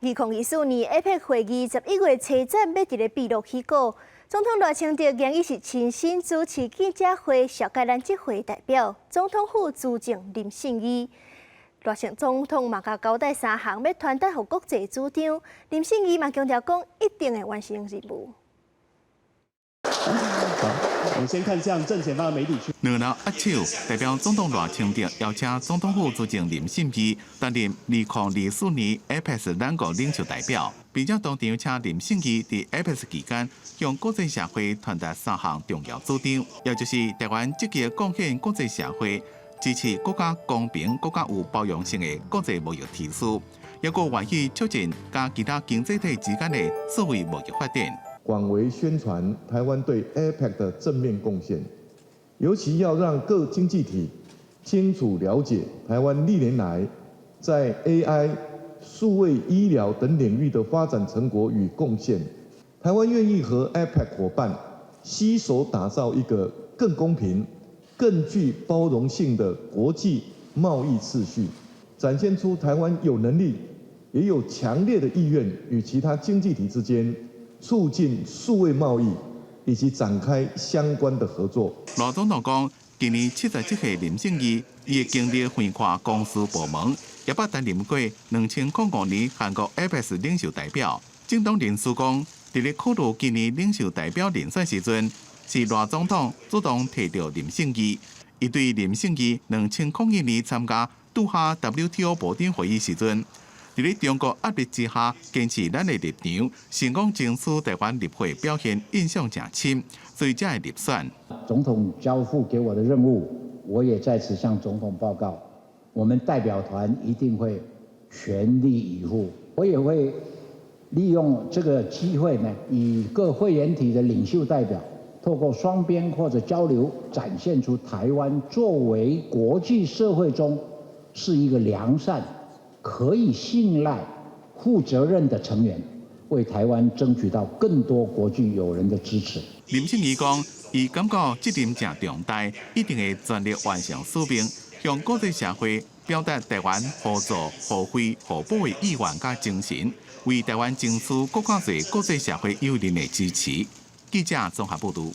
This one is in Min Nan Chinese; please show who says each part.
Speaker 1: 2024年 APEC 會議11月初十欲佇咧秘魯起鼓，總統賴清德今日是親身主持記者會，紹介咱這回代表總統府資政林勝義。賴清總統嘛共交代三項欲傳達予國際主張，林勝義嘛強調講一定會完成任務。
Speaker 2: 好，我們先看向正前方的媒體區。
Speaker 3: 兩人握手，代表總統賴清德邀請總統府資政林勝義擔任2024年 APEC 兩國領袖代表，並且當場請林勝義佇 APEC 期間向國際社會傳達三項重要主張，也就是台灣積極貢獻國際社會，支持閣較公平、閣較有包容性的國際貿易體制，抑閣願意促進佮其他經濟體之間的數位貿易發展。
Speaker 4: 廣為宣傳台灣對 APEC 的正面貢獻，尤其要讓各經濟體清楚了解台灣歷年來在 AI、數位醫療等領域的發展成果與貢獻。台灣願意和 APEC 夥伴攜手打造一個更公平、更具包容性的國際貿易秩序，展現出台灣有能力，也有強烈的意願與其他經濟體之間促進數位貿易以及展開相關的合作。
Speaker 3: 賴總統講，今年77歲林勝義，伊的經歷橫跨公私部門，也捌擔任過2005年韓國 APEC 領袖代表。政黨人士講，佇咧考慮今年領袖代表人選時陣，是賴總統主動提著林勝義。伊對林勝義2001年參加杜哈 WTO 部長會議時陣，佇咧中國壓力之下，堅持咱的立場，成功爭取台灣入會表現印象誠深，所以才會入選。
Speaker 5: 總統交付給我的任務，我也在此向總統報告，我們代表團一定會全力以赴。我也會利用這個機會呢，與各會員體的領袖代表，透過雙邊或者交流，展現出台灣作為國際社會中是一個良善、可以信賴、負責任的成員，為台灣爭取到更多國際友人的支持。
Speaker 3: 林勝義講，伊感覺責任誠重大，一定會全力完成使命，向國際社會表達台灣合作、互惠、互補的意願佮精神，為台灣爭取閣較濟國際社會友人的支持。記者綜合報導。